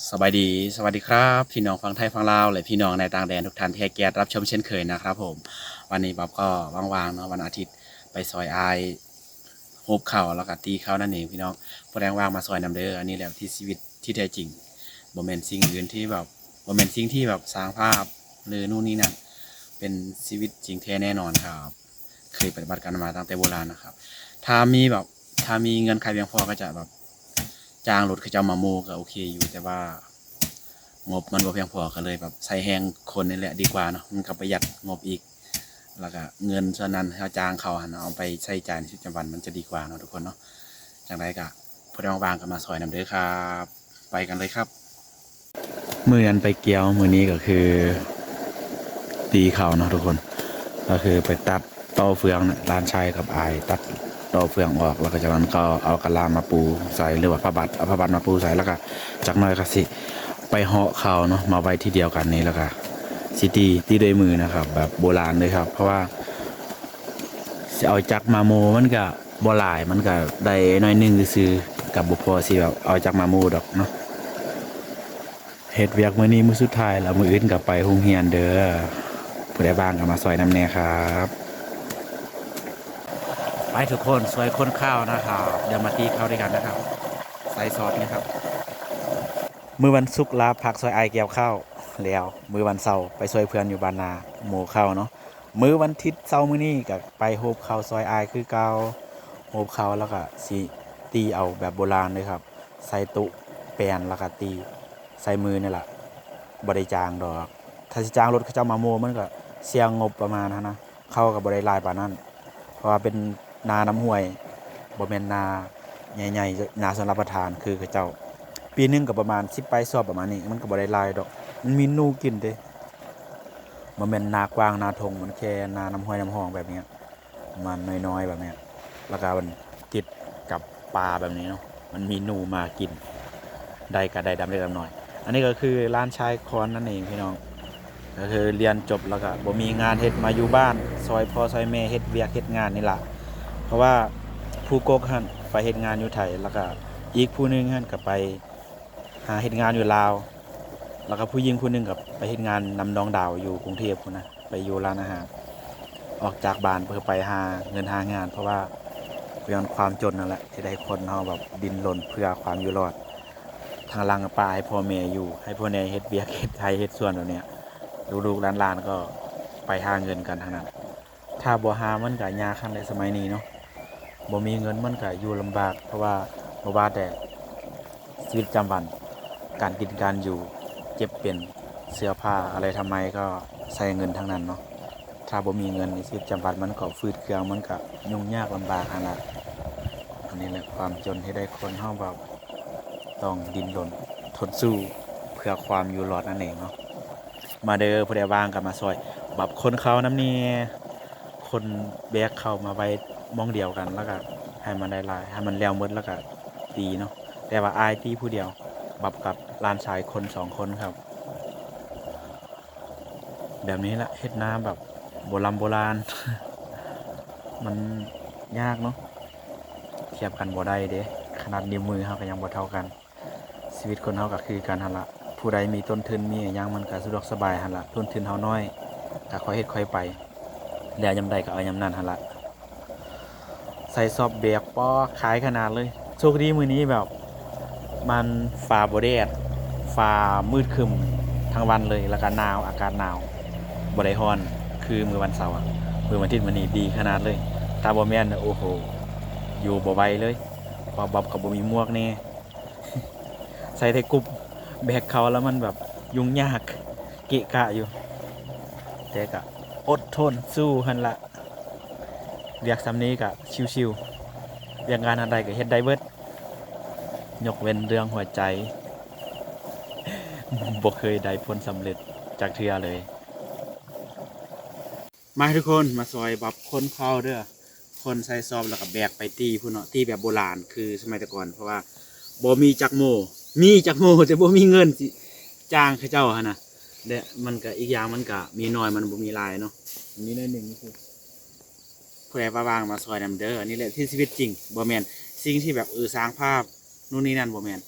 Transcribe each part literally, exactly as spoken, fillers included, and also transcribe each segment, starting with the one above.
สบายดี สวัสดีครับ พี่น้องฝั่งไทยฝั่งลาว และพี่น้องในต่างแดนทุกท่านที่ให้เกียรติรับชมเช่นเคยนะครับผม วันนี้บ๊อบก็ว่างๆเนาะ วันอาทิตย์ไปซอยอ้ายโฮบข้าวแล้วก็ตีข้าวนั่นเองพี่น้อง ผู้ใดว่างมาซอยนำเด้อ อันนี้แหละที่ชีวิตที่แท้จริง บ่แม่นสิ่งอื่นที่แบบ บ่แม่นสิ่งที่แบบสร้างภาพหรือนู่นนี่นั่น เป็นชีวิตจริงแท้แน่นอนครับ เคยปฏิบัติกันมาตั้งแต่โบราณนะครับ ถ้ามีแบบ ถ้ามีเงินใครเพียงพอก็จะแบบ จ้างรถเขาเจ้ามาโมก็โอเคอยู่ แต่ว่างบมันบ่เพียงพอก็เลยแบบใช้แรงคนนี่แหละดีกว่าเนาะ มันก็ประหยัดงบอีก แล้วก็เงินส่วนนั้นเขาจ้างเขาหั่นเอาไปใช้จ่ายในชีวิตประจำวันมันจะดีกว่าเนาะทุกคนเนาะ จั่งใดก็ผู้ใดว่างๆก็มาซอยนำเด้อครับ ไปกันเลยครับ มื้อนั้นไปเกี่ยว มื้อนี้ก็คือ ตีข้าวเนาะทุกคน ก็คือไปตัดตอเฟืองน่ะ หลานชายกับอ้ายตัดตอเฟืองออก แล้วก็จากนั้นก็เอากะลามาปูใส่ หรือว่าผ้าบัด เอาผ้าบัดมาปูใส่ แล้วก็จักหน่อยก็สิไปเหาะข้าวเนาะ มาไว้ที่เดียวกันนี่ แล้วก็สิตี ตีด้วยมือนะครับ แบบโบราณเลยครับ เพราะว่าสิเอาจักมาโมมันก็บ่หลาย มันก็ได้หน่อยหนึ่งซื่อๆ ก็บ่พอสิแบบเอาจักมาโมดอกเนาะ เฮ็ดเวียกมื้อนี้มื้อสุดท้ายแล้ว มื้ออื่นก็ไปโรงเรียนเด้อ ผู้ใดว่างก็มาซอยนำแน่ครับ ไปทุกคน ซอยคนข้าวนะครับ เดี๋ยวมาตีข้าวด้วยกันนะครับ ใส่ซอสนี่ครับ มื้อวันศุกร์ลาพักซอยอ้ายเกี่ยวข้าว แล้วมื้อวันเสาร์ไปซอยเพื่อนอยู่บ้านนาโมข้าวเนาะ มื้อวันอาทิตย์เสาร์มื้อนี้ก็ไปโฮบข้าวซอยอ้ายคือเก่า โฮบข้าวแล้วก็สิตีเอาแบบโบราณเลยครับ ใส่ตุ๊แป้นแล้วก็ตี ใส่มือนี่แหละ บ่ได้จ้างดอก ถ้าสิจ้างรถเขาเจ้ามาโมมันก็เสียงบประมาณหั้นนะ เขาก็บ่ได้หลายปานนั้น เพราะว่าเป็นนาน้ำห้วย บ่แม่นนาใหญ่ๆ นาชลประทานคือเขาเจ้า ปีหนึ่งก็ประมาณสิบปลายซอบประมาณนี้ มันก็บ่ได้หลายดอก มันมีหนูกินเด้ บ่แม่นนากว้างนาทง มันแค่นาน้ำห้วยน้ำห้องแบบเนี้ย มันน้อยๆแบบเนี้ย แล้วก็มันติดกับป่าแบบนี้เนาะ มันมีหนูมากิน ได้ก็ได้ดำเล็กดำน้อย อันนี้ก็คือหลานชายคอนนั่นเองพี่น้อง ก็คือเรียนจบแล้วก็บ่มีงานเฮ็ด มาอยู่บ้านซอยพ่อซอยแม่เฮ็ดเวียกเฮ็ดงานนี่ล่ะ เพราะว่าผู้กกหั่นไปเฮ็ดงานอยู่ไทย แล้วก็อีกผู้หนึ่งหั่นก็ไปหาเฮ็ดงานอยู่ลาว แล้วก็ผู้หญิงผู้หนึ่งก็ไปเฮ็ดงานนำน้องดาวอยู่กรุงเทพฯพู้นนะ ไปอยู่ร้านอาหาร ออกจากบ้านเพื่อไปหาเงินหางาน เพราะว่าย้อนความจนนั่นแหละ ที่ให้คนเฮาแบบดิ้นรนเพื่อความอยู่รอด ทางหลังก็ปะให้พ่อแม่อยู่ ให้พ่อแม่เฮ็ดเวียก เฮ็ดไร่เฮ็ดสวนแบบเนี้ย ลูกๆหลานๆก็ไปหาเงินกันทั้งนั้น ถ้าบ่หามันก็ยากคันแหละสมัยนี้เนาะ บ่มีเงินมันก็อยู่ลำบาก เพราะว่าบ่ว่าแต่ชีวิตประจำวัน การกินการอยู่ เจ็บเป็น เสื้อผ้าอะไรทำไมก็ใช้เงินทั้งนั้นเนาะ ถ้าบ่มีเงินในชีวิตประจำวันมันก็ฟืดเคือง มันก็ยุ่งยากลำบากหั้นล่ะ อันนี้แหละความจนที่ให้คนเฮาแบบต้องดิ้นรนทนสู้เพื่อความอยู่รอดนั่นเองเนาะ มาเด้อ ผู้ใดว่างก็มาซอยบับคนข้าวนำแหน่ คนแบกข้าวมาไว้หม่องเดียวกัน แล้วก็ให้มันได้หลาย ให้มันแล้วหมดแล้วก็ตีเนาะ แต่ว่าอ้ายตีผู้เดียว บับกับหลานชายคนสองคนครับ แบบนี้ละ เฮ็ดนาแบบโบราณโบราณ มันยากเนาะ เทียบกันบ่ได้เด้ ขนาดนิ้วมือเฮาก็ยังบ่เท่ากัน ชีวิตคนเฮาก็คือกันหั่นละ ผู้ใดมีต้นทุนมีอิหยังมันก็สะดวกสบายหั่นละ ต้นทุนเฮาน้อย ก็ค่อยเฮ็ดค่อยไป แล้วยามใดก็เอายามนั้นหั่นละ ใส่ซอบแบก ปอ ขายขนาดเลย โชคดีมื้อนี้แบบ มันฟ้าบ่แดด ฟ้ามืดครึ้มทั้งวันเลย แล้วก็หนาว อากาศหนาว บ่ได้ร้อน คือมื้อวันเสาร์อะ มื้อวันอาทิตย์มื้อนี้ดีขนาดเลย ถ้าบ่แม่น โอ้โห อยู่บ่ไหวเลย เพราะบับก็บ่มีหมวกแหน่ ใส่แต่กรุบ แบกข้าวแล้วมันแบบยุ่งยาก เกะกะอยู่ แต่ก็อดทนสู้หั่นละ เวียกส่ำนี้ก็ชิวๆ เวียกงานอันใดก็เฮ็ดได้เบิด ยกเว้นเรื่องหัวใจ บ่เคยได้ผลสำเร็จจักเทื่อเลย มาทุกคน มาซอยบับคนข้าวเด้อ คนใส่ซอบแล้วก็แบกไปตีพู้นเนาะ ตีแบบโบราณ คือสมัยแต่ก่อน เพราะว่าบ่มีจักโม มีจักโม แต่บ่มีเงินสิจ้างเขาเจ้าหั่นนะ และมันก็อีกอย่างมันก็มีน้อย มันบ่มีหลายเนาะ มีน้อยหนึ่งคือ ผู้ใดว่างๆมาซอยนำเด้อ อันนี้แหละที่ชีวิตจริง บ่แม่นสิ่งที่แบบ เออ สร้างภาพ นู่นนี่นั่น บ่แม่น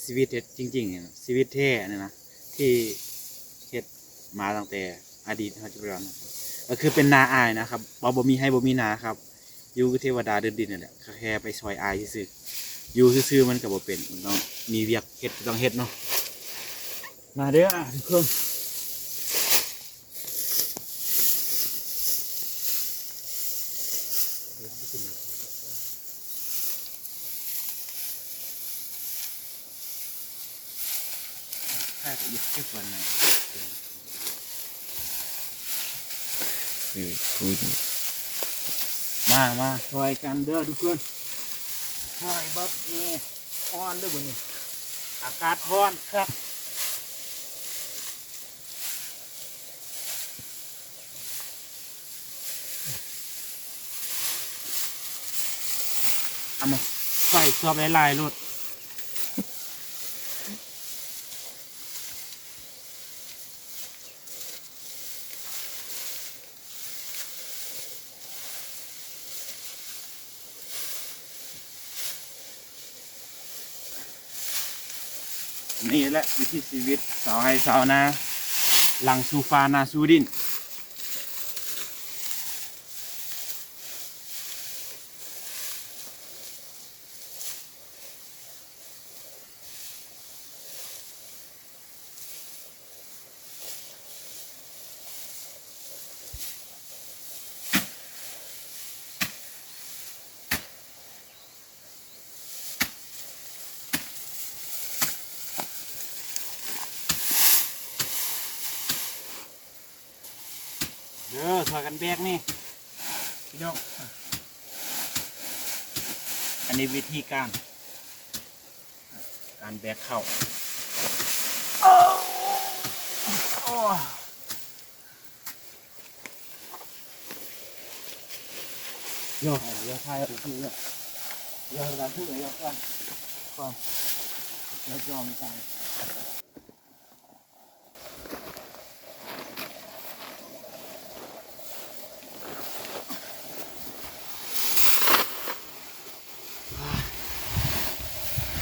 ชีวิตเฮ็ดจริงๆเนี่ยนะ ชีวิตแท้เนี่ยนะ ที่เฮ็ดมาตั้งแต่อดีตฮอดปัจจุบัน ก็คือเป็นนาอ้ายนะครับ ว่าบ่มีไฮ่บ่มีนาครับ อยู่คือเทวดาเดินดินนั่นแหละ ก็แค่ไปซอยอ้ายซื่อๆ อยู่ซื่อๆ มันก็บ่เป็น มันต้องมีเวียกเฮ็ดก็ต้องเฮ็ดเนาะ มาเด้อทุกคน ถ้าจะหยิบเก็บวันไหน เออพูด มา มา ซอยกันเด้อทุกคน ซอยบักเอ ฮ้อนเด้อมื้อนี้ อากาศฮ้อนครับ เอามาใส่ซอบหลายๆโลด นี่แหละวิถีชีวิตชาวไร่ชาวนา หลังสู่ฟ้านาสู่ดิน เด้อ ช่วยกันแบกนี่ พี่น้อง อันนี้วิธีการ การแบกข้าว โอ้ โอ้ โยก โยกท้าย โยก โยกหลัง โยกก่อน ก่อน โยกจองกัน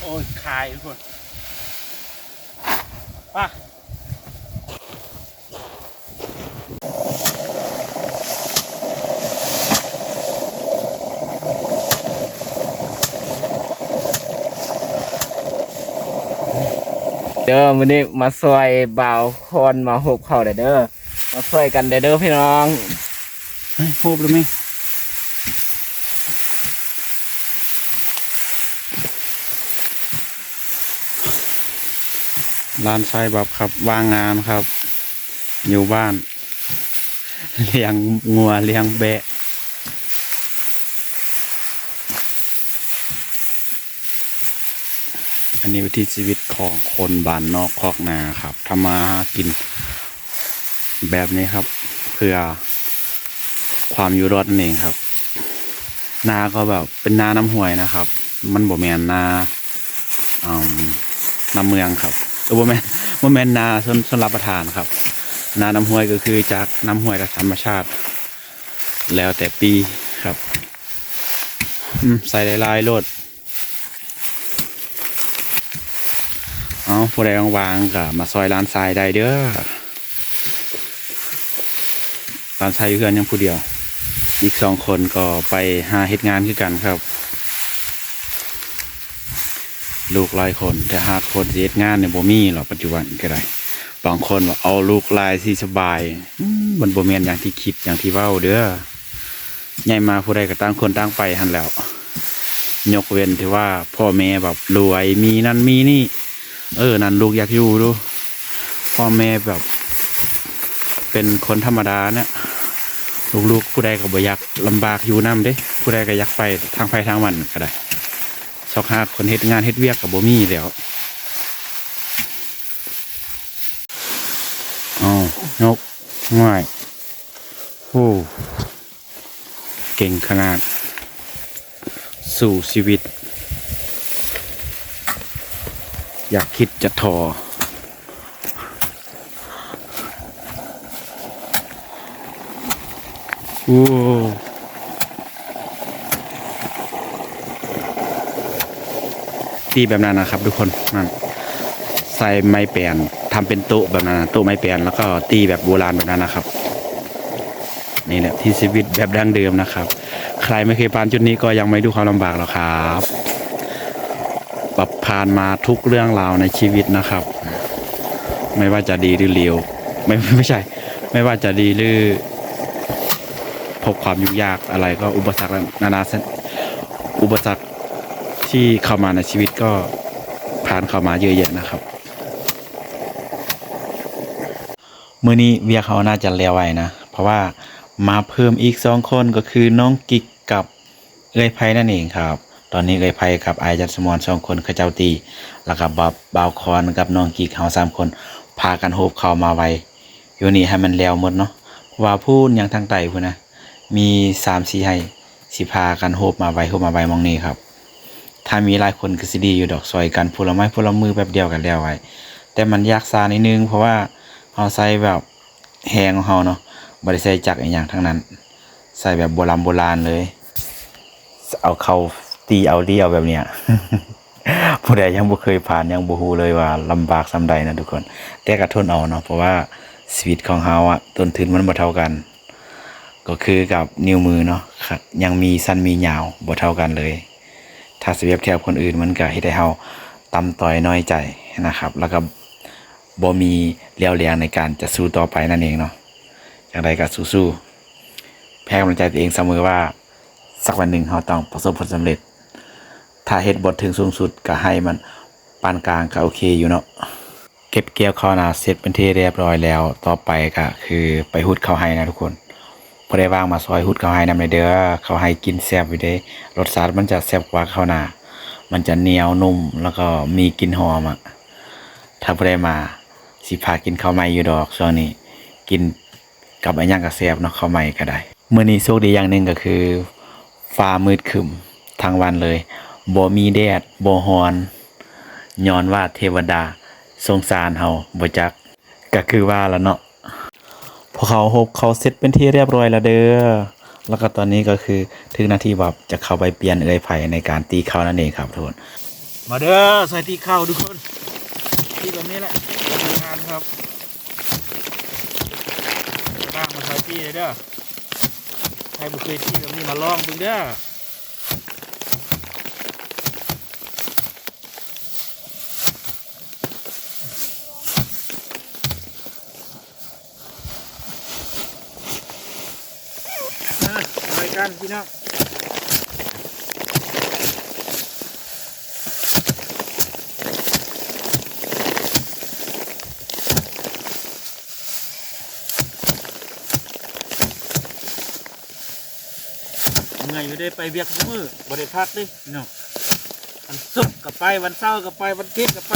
โอ้ย คายทุกคน ป่ะ เด้อ มื้อนี้มาซอยบ่าวคอนมาโฮบข้าวเด้อ มาซอยกันเด้อ เด้อพี่น้อง เฮ้ย โฮบเลยไหม หลานชายบับครับ ว่างงานครับ อยู่บ้าน เลี้ยงงัว เลี้ยงแบะ อันนี้วิถีชีวิตของคนบ้านนอกคอกนาครับ ทำมาหากินแบบนี้ครับ เพื่อความอยู่รอดนั่นเองครับ นาก็แบบเป็นนาน้ำห้วยนะครับ มันบ่แม่นนา อืม น้ำเมืองครับ เออ บ่แม่น บ่แม่นนาชล ชลประทานครับ นาน้ำห้วยก็คือจากน้ำห้วยและธรรมชาติ แล้วแต่ปีครับ อืม ใส่หลายๆโลด เอา ผู้ใดว่างๆก็มาซอยหลานชายได้เด้อ หลานชายอยู่เฮือนยังผู้เดียว อีกสองคนก็ไปหาเฮ็ดงานคือกันครับ ลูกหลายคน แต่หาคนสิเฮ็ดงานเนี่ยบ่มีหรอกปัจจุบันก็ได้ บางคนว่าเอาลูกหลายสิสบาย อืม มันบ่แม่นอย่างที่คิดอย่างที่เว้าเด้อ ใหญ่มาผู้ใดก็ต่างคนต่างไปหั้นแหล้ว ยกเว้นที่ว่าพ่อแม่แบบรวย มีนั่นมีนี่ เออ นั่นลูกอยากอยู่ดู พ่อแม่แบบ เป็นคนธรรมดาเนี่ย ลูกๆผู้ใดก็บ่อยากลำบากอยู่นำเด้ ผู้ใดก็อยากไปทางไผทางมันก็ได้ ซอกหาคนเฮ็ดงานเฮ็ดเวียกก็บ่มีแล้ว อ้าว นก ง่าย โอ้ เก่งขนาด สู้ชีวิต อยากคิดจะถอ โอ้ ตีแบบนั้นนะครับทุกคน นั่น ใส่ไม้แปน ทำเป็นโต๊ะแบบนั้นนะ โต๊ะไม้แปน แล้วก็ตีแบบโบราณแบบนั้นนะครับ นี่แหละที่ชีวิตแบบดั้งเดิมนะครับ ใครไม่เคยผ่านจุดนี้ก็ยังไม่รู้ความลำบากหรอกครับ แบบผ่านมาทุกเรื่องราวในชีวิตนะครับ ไม่ว่าจะดีหรือเลว ไม่ ไม่ใช่ ไม่ว่าจะดีหรือ พบความยุ่งยากอะไรก็อุปสรรคนานาเส้น อุปสรรคที่เข้ามาในชีวิตก็ผ่านเข้ามาเยอะแยะนะครับ มื้อนี้เวียกเฮาน่าจะแล้วไวนะ เพราะว่ามาเพิ่มอีกสองคนก็คือน้องกิกกับเอื้อยไพนั่นเองครับ ตอนนี้เอื้อยไพกับอ้ายจันทร์สมรสองคนเขาเจ้าตี แล้วก็บ่าว บ่าวคอนกับน้องกิกเฮาสามคนพากันโฮบเข้ามาไว อยู่นี่ให้มันแล้วหมดเนาะ เพราะว่าพู้นยังทางไกลพู้นนะ มีสามสี่ไฮ่ สิพากันโฮบมาไว โฮบมาไวหม่องนี้ครับ ถ้ามีหลายคนก็สิดีอยู่ดอก ซ่อยกันผู้ละไม้ผู้ละมือแป๊บเดียวก็แล้วไว แต่มันยากช้านิดนึง เพราะว่าเฮาใช้แบบแฮงของเฮาเนาะ บ่ได้ใช้จักรอิหยังทั้งนั้น ใช้แบบโบราณโบราณเลย เอาเข้าตีเอาดีเอาแบบเนี้ย ผู้ใดยังบ่เคยผ่านยังบ่ฮู้เลยว่าลำบากส่ำใดนะทุกคน แต่ก็ทนเอาเนาะ เพราะว่าชีวิตของเฮาอะ ต้นทุนมันบ่เท่ากัน ก็คือกับนิ้วมือเนาะ ยังมีสั้นมียาวบ่เท่ากันเลย ถ้าสิเปรียบเทียบคนอื่นมันก็เฮ็ดให้เฮาต่ำต้อยน้อยใจนะครับ แล้วก็บ่มีเรี่ยวแรงในการจะสู้ต่อไปนั่นเองเนาะ จั่งใดก็สู้ๆ ให้กำลังใจตัวเองเสมอว่าสักวันหนึ่งเฮาต้องประสบผลสำเร็จ ถ้าเฮ็ดบ่ถึงสูงสุดก็ให้มันปานกลางก็โอเคอยู่เนาะ เก็บเกี่ยวข้าวนาเสร็จเป็นที่เรียบร้อยแล้ว ต่อไปก็คือไปฮุดข้าวไฮ่นะทุกคน ผู้ใดว่างมาซอยฮุดข้าวไฮ่นำแหน่เด้อ ข้าวไฮ่กินแซ่บอยู่เด้ รสชาติมันจะแซ่บกว่าข้าวนา มันจะเหนียวนุ่ม แล้วก็มีกลิ่นหอมอะ ถ้าผู้ใดมา สิพากินข้าวใหม่อยู่ดอก ช่วงนี้ กินกับอะหยังก็แซ่บเนาะ ข้าวใหม่ก็ได้ มื้อนี้โชคดีอย่างหนึ่งก็คือ ฟ้ามืดครึ้มทั้งวันเลย บ่มีแดด บ่ร้อน ย้อนว่าเทวดาสงสารเฮาบ่จัก ก็คือว่าล่ะเนาะ พวกเขาโฮบข้าวเสร็จเป็นที่เรียบร้อยแล้วเด้อ แล้วก็ตอนนี้ก็คือถึงนาทีแบบจะเข้าไปเปลี่ยนเอื้อยไพในการตีข้าวนั่นเองครับทุกคน มาเด้อ ซอยตีข้าวทุกคน ตีแบบนี้แหละ ทำงานครับ ว่างมาซอยตีเลยเด้อ ใครบ่เคยตีแบบนี้มาลองเบิ่งเด้อ มาซอยกันพี่น้อง เมื่อยอยู่เด้ ไปเวียกซุมื้อ บ่ได้พักเด้พี่น้อง วันศุกร์ก็ไป วันเสาร์ก็ไป วันอาทิตย์ก็ไป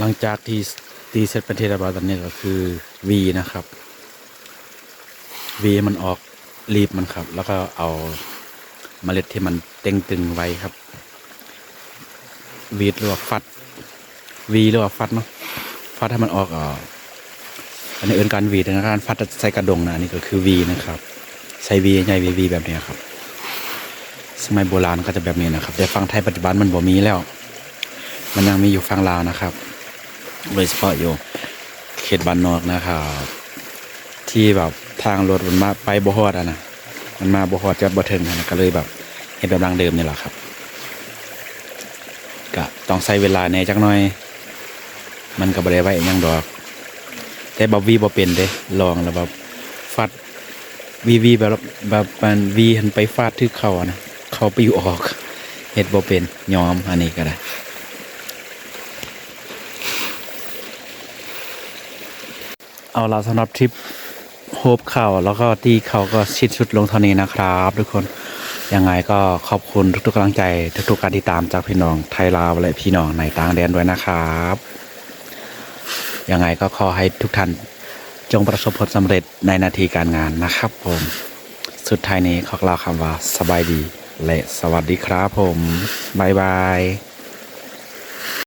หลังจากที่ตีเสร็จเป็นที่เรียบร้อย ตอนนี้ก็คือหวีนะครับ หวีมันออกลีฟมันครับ แล้วก็เอาเมล็ดที่มันเต่งตึงไว้ครับ หวีดหรือว่าฟัด หวีหรือว่าฟัดเนาะ ฟัดให้มันออก เอ่อ อันนี้เอิ้นการหวีดนะ การฟัดใส่กระดงนะ อันนี้ก็คือหวีนะครับ ใช้หวีใหญ่ๆ หวีๆ แบบนี้ครับ สมัยโบราณก็จะแบบนี้นะครับ แต่ฝั่งไทยปัจจุบันมันบ่มีแล้ว มันยังมีอยู่ฝั่งลาวนะครับ โดยเฉพาะอยู่เขตบ้านนอกนะครับ ที่แบบ ทางรถมันมาไปบ่ฮอดอะนะ มันมาบ่ฮอด จอดบ่ถึงอะนะ ก็เลยแบบเฮ็ดแบบดั้งเดิมนี่แหละครับ ก็ต้องใช้เวลาแหน่จักหน่อย มันก็บ่ได้ไวอิหยังดอก แต่แบบวีบ่เป็นเด้ ลองแล้วแบบฟาด วี วี แบบ แบบมันวีหันไปฟาดถืกเข่าอะนะ เข่าปิวออก เฮ็ดบ่เป็น ยอม อันนี้ก็ได้ เอาละ สำหรับทริปโฮปเข่าแล้วก็ตี้เข่าก็สิ้นสุดลงเท่านี้นะครับทุกคน ยังไงก็ขอบคุณทุกๆกำลังใจ ทุกๆการติดตามจากพี่น้องไทยลาวและพี่น้องในต่างแดนด้วยนะครับ ยังไงก็ขอให้ทุกท่านจงประสบผลสำเร็จในหน้าที่การงานนะครับผม สุดท้ายนี้ขอกล่าวคำว่าสบายดีและสวัสดีครับผม บ๊ายบาย